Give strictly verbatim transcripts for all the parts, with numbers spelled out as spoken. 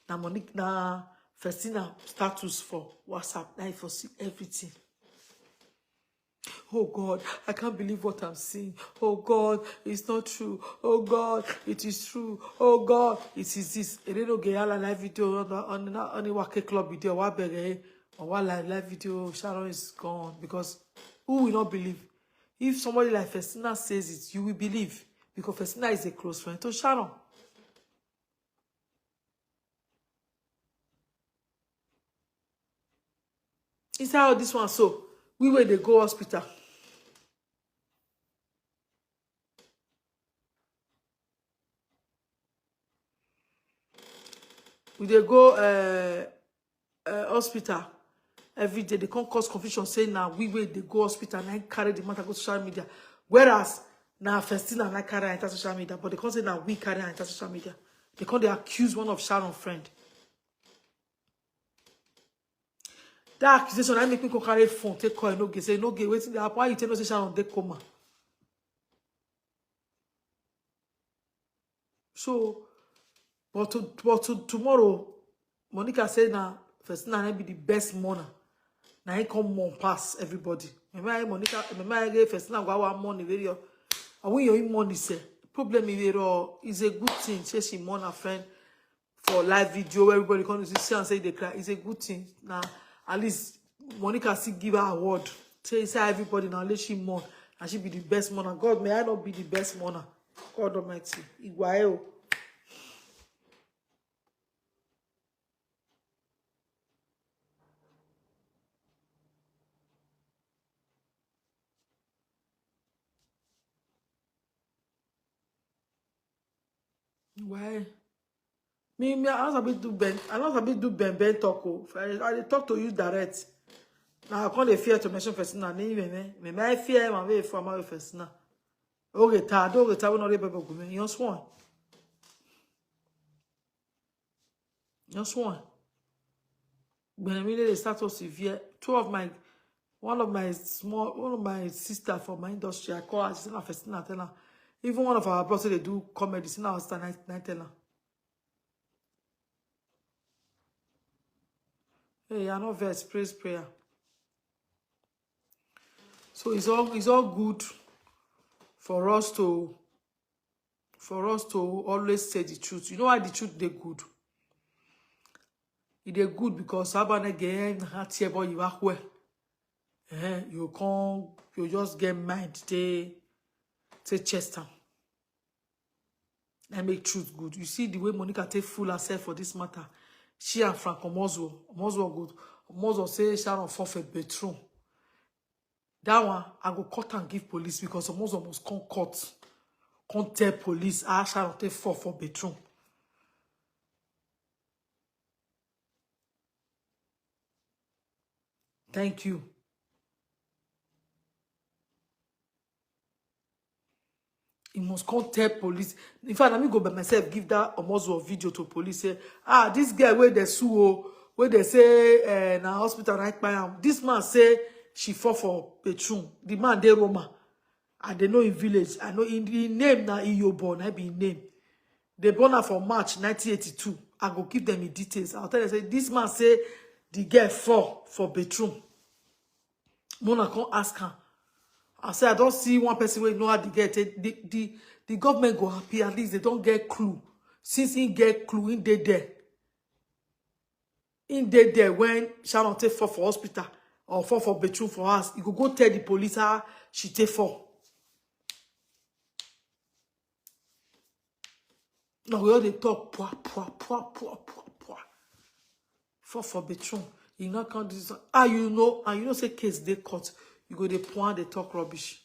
Na Monique, na Festina status for WhatsApp. Now you for see everything. Oh God, I can't believe what I'm seeing. Oh God, it's not true. Oh God, it is true. Oh God, it is this. Ere no ge yala live video on the, on the, on the Wake Club video. Wa bere, wa live, live video. Sharon is gone because who will not believe? If somebody like Festina says it, you will believe because Festina is a close friend to Sharon. Inside all this one, so we wey dey go hospital. We dey go uh, uh, hospital every day. They can't cause confusion. Say now we wey dey go hospital and I carry the matter go social media. Whereas now Festina and I carry am enter social media, but they can't say now we carry am enter social media. They can't they accuse one of Sharon friend. That accusation I make me go carry phone, take call, no get say no get waiting. Why you tell us Sharon dey coma? So, but to, but to, tomorrow, Monica say na Festina na be the best mourner. Na he come mourn pass everybody. Remember Monica, remember I gave Festina go our money very. I win your money, sir. Problem is, is a good thing. Say she mourn her friend for live video where everybody come to see and say they cry. It's a good thing. Now, at least Monica still give her award. Say, say everybody now let she mourn. And she be the best mourner. God, may I not be the best mourner. God Almighty. Igwayo. Why? Me, me, I don't sabi do ben. I don't sabi do ben ben talk. Oh. I, I dey talk to you direct. Now I can't fear to mention Festina. Me, me, me, me, me, I fear my way for my Festina. Okay, ta, do okay, ta, we no dey bebo gume. You swan. You swan. When I really start to severe, two of my, one of my small, one of my sister for my industry, I call her, she's not Festina, tell her. Even one of our brothers, they do comedy, she's not Festina, I tell her. Hey, I know verse, praise prayer. So it's all it's all good for us to for us to always say the truth. You know why the truth they good? It they good because Sabane game na tie boy you are well. Eh, you can't you just get mind they say chest am. I make truth good. You see the way Monica take fool herself for this matter. She and Frank Omozo, Omozo good. Omozo say Sharon for for bedroom. That one I go cut and give police because Omozo must come cut, come tell police. Ah, Sharon take fall for bedroom. Thank you. He must come tell police. In fact, let me go by myself, give that Omozo video to police. Say, ah, this girl where they sue, oh, where they say uh, na hospital right by him. This man say she fall for bedroom. The man dey Roma. I dey know in village. I know in the name na Iyobo, na be in name. They born her for March nineteen eighty-two. I go give them the details. I'll tell them say this man say the girl fall for bedroom. Mona come ask her. I say I don't see one person wey know how the girl take the the the government go happy at least they don't get clue. Since he get clue, he dey there. He dey there when Sharon take fall for hospital or fall for bedroom for us. He go go tell the police how she take fall. Now we all dey talk pwa pwa pwa pwa pwa pwa. Fall for bedroom. You not count this. Ah, you know, and you know say case they cut. You go dey pwan dey talk rubbish.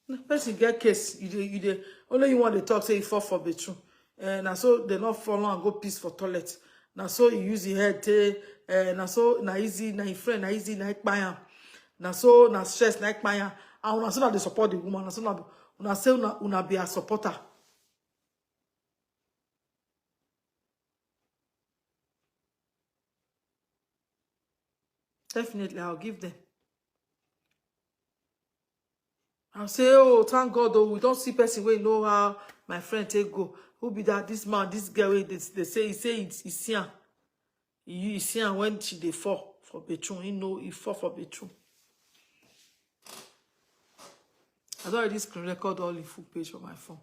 Na person get case, you dey, you dey, only you want to talk say you fall for bedroom. Eh, na so they not fall and go piss for toilet. Na so you use your head, take, eh, na so na easy, na your friend, na easy, na kpayam. Na so na stress, na kpayam. And na so na they support the woman, na so na Una say una, una be a supporter. Definitely, I'll give them. I'll say, "Oh, thank God, oh, we don't see person wey know how my friend take go. Who be that? This man, this girl, wey they, they say, he say it's, it's here. You see am when she dey fall for bedroom. He know he fall for bedroom." I don already screen record all the full page for my phone.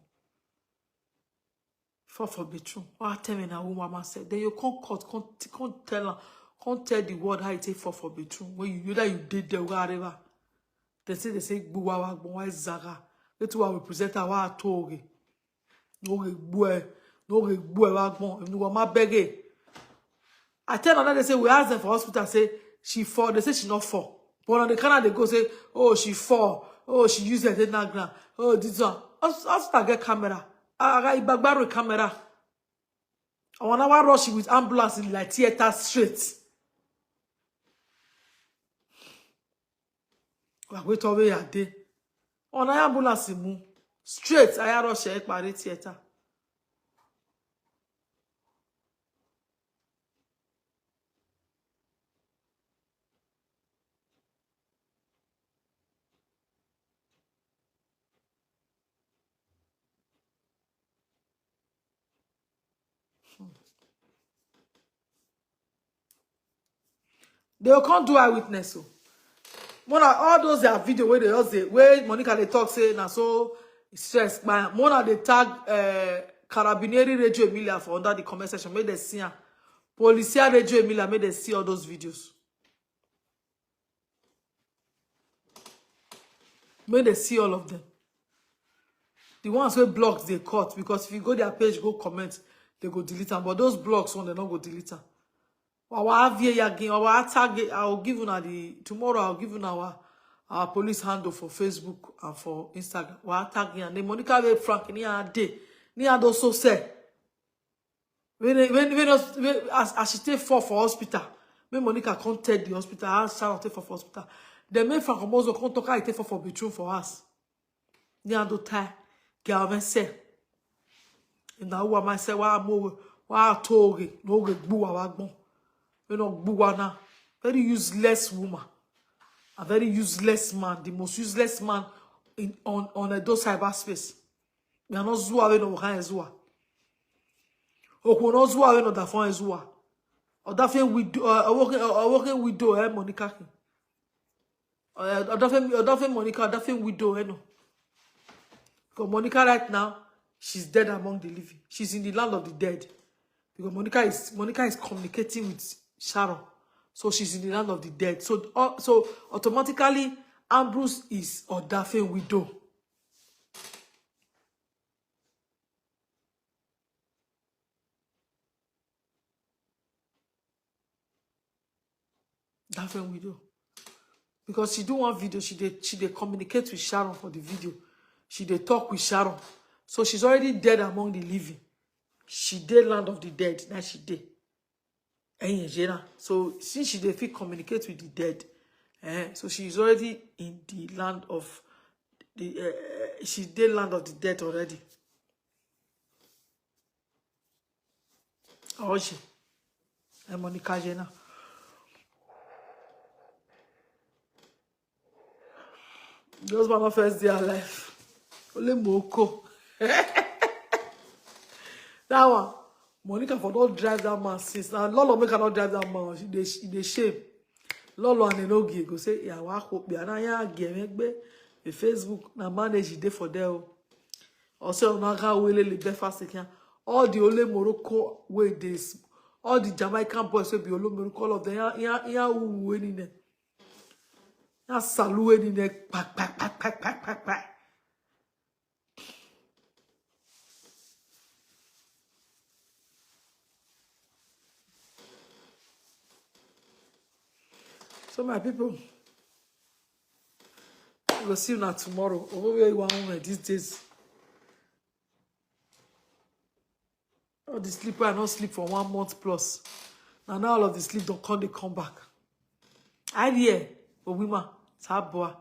Fall for bedroom. Why tell me na woman man said? Then you come cut, come, come tell am, come tell the world how you take fall for bedroom. When you, you that you did there, whatever. They say, they say, "Gbuwa wa gbon wa zaga." Wetin wa we present our tori. No re gbue, no re gbue wa gbon. If you want my beg it. I tell another, they say, we ask them for hospital, say she fall. They say she not fall. But on the corner, they go say, "Oh, she fall. Oh, she use her head na ground. Oh, this one." Hos-, hospital get camera. I, I got Ibagbaro camera. I wanna wa rush with ambulance in like theater straight. Wa wait over here day. On ambulance mu straight. I rush e pare theater. They will come do eyewitness. So, Mona, all those their video where they just say, where Monica they talk say, "Na so stress, man." Mona they tag uh, Carabinieri Radio Emilia for under the comment section. Make they see am. Policia Radio Emilia, make they see all those videos. Make they see all of them. The ones wey block they cut, because if you go their page, go comment, they go delete them. But those blocks one, they not go delete them. Our V A again, our tag, I will give una the, tomorrow I'll give una our, our police handle for Facebook and for Instagram. Our tag and the Monica wey Frank ni a day, ni a do so say. When they, when when, us- when as, as she take fall for hospital, make Monica come tell the hospital how Sharon take fall for hospital. Then make Frank Omozo come talk how he take fall for bedroom for us. Ni a do tie, girl, me say. And now who am I say? Why am I? Why I told you? No get boo our gbon. We no boo now. Very useless woman. A very useless man. The most useless man in on on a do cyberspace. We are not Zua, we no can Zua. Oko no Zua, we no da fon Zua. Or da fon widow, uh, working, uh, working widow, eh, Monica. Uh, or da fon, or da fon Monica, da fon widow, eh, no. Because Monica right now, she's dead among the living. She's in the land of the dead. Because Monica is Monica is communicating with Sharon. So she's in the land of the dead. So uh, so automatically Ambrose is Odafe widow. That friend widow. Because she do one video, she dey she dey communicate with Sharon for the video. She dey talk with Sharon. So she's already dead among the living. She dey land of the dead, now she dey. Ẹ̀yin ṣe na. So since she dey fit communicate with the dead, eh, so she is already in the land of the uh, she dey land of the dead already. Oji. And Monica Jena. The husband not first day alive. Only Moko. That one. Monica for don't drive that man since. Now Lolo make her not drive that man. She dey she dey shame. Lolo and Enogie go say, "Yeah, wa hope ya na ya ge megbe." The Facebook na manage the day for there. Also, na ga wele le be fast again. All the only Morocco way this, all the Jamaican boys will be only Morocco, all of them. Ya ya ya who any ne. Ya salu any ne. Pak pak pak pak pak pak pak. So my people, we will see you now tomorrow. Over where you want these days. All the sleep I not sleep for one month plus. Now now all of the sleep don't come they come back. I hear, but we ma, Tabua.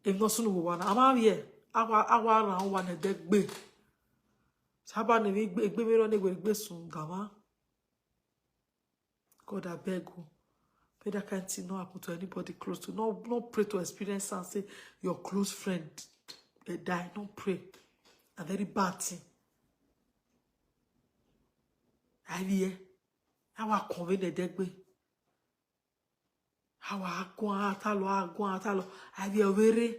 If not soon we want, I'm out here. Awa awa ran wa ne de gbe. Saba ne mi gbe gbe mi ro ne gbe gbe sun gama. God, I beg you. May that kind thing not happen to anybody close to. No, no pray to experience and say your close friend eh, die. Don't pray. A very bad thing. I hear. How I convey the dead way. How I go out, how I go out, how I hear very.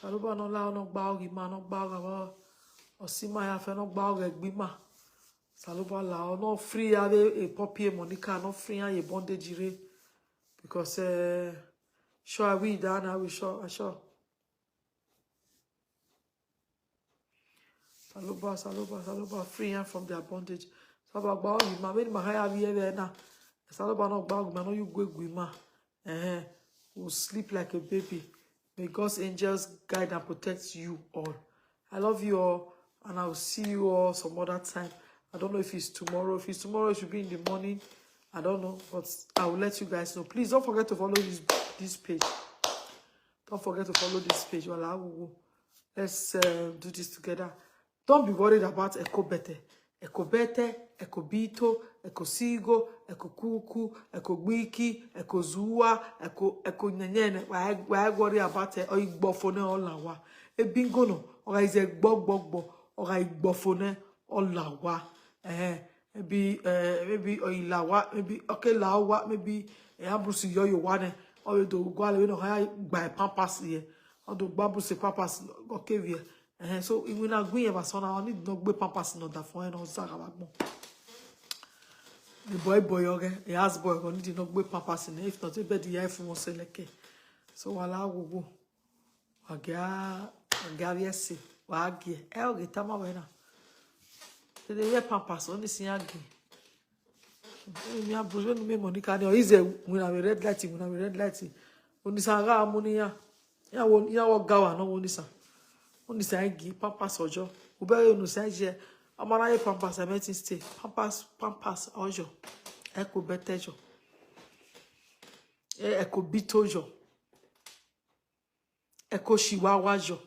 Saloba no la no gba ogi ma no gba oga ba. Osima ya fe no gba oga gbi ma. Saloba la no free ya de a poppy Monica no free ya ye bondage re. Because eh sure we down I will sure I sure. Saloba, Saloba, Saloba, free him from their bondage. Saloba, gba ogi ma when my higher be here now. Saloba no gba ogi ma no you go gbi ma. Eh, will sleep like a baby. May God's angels guide and protect you all. I love you all, and I will see you all some other time. I don't know if it's tomorrow. If it's tomorrow, it should be in the morning. I don't know, but I will let you guys know. Please don't forget to follow this this page. Don't forget to follow this page. Wala wuwu. Let's uh, do this together. Don't be worried about Eko Bete. Eko Bete, Eko Bito, Eko Sigo, Eko Kuku, Eko Gbiki, Eko Zua, Eko Eko Nyenyene. Why why worry about it? Or Igbofone or Lawa. E bingo no. Or is a gbog gbog gbog. Or Igbofone or Lawa. Eh, maybe uh, maybe or Ilawa, maybe okay Lawa, maybe eh, Abrusi Yoyo Wane. Or do gwale we no haya gba pampers here. Or do Babusi pampers okay we. Eh, so we na gwi ever so na need no gbe pampers no da fun e no zaga ba gbon. The boy boy oge, he has boy go need no gbe pampers na if not e bed ya if won seleke. So wala wo wo. Wa ga wa ga we se. Wa gi. E oge tama we na. They dey wear pampers only sin agi. Mi abro we no me Monica ni o ize we na we red light we na we red light. Oni san ga amuni ya. Ya wo ya wo gawa no oni san. Oni san gi pampers ojo. U be onu san je. Amara ye pampers I met in stay. Pampers pampers ojo. Eko Bete jo. E Eko Bito jo. Eko Shiwawa jo.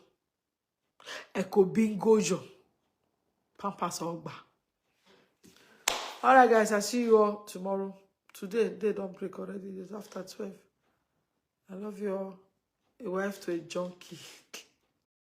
Eko Bingo jo. Pampers Ogba. All right, guys, I see you all tomorrow. Today, they don't break already. It's after twelve. I love you all. A wife to a junkie.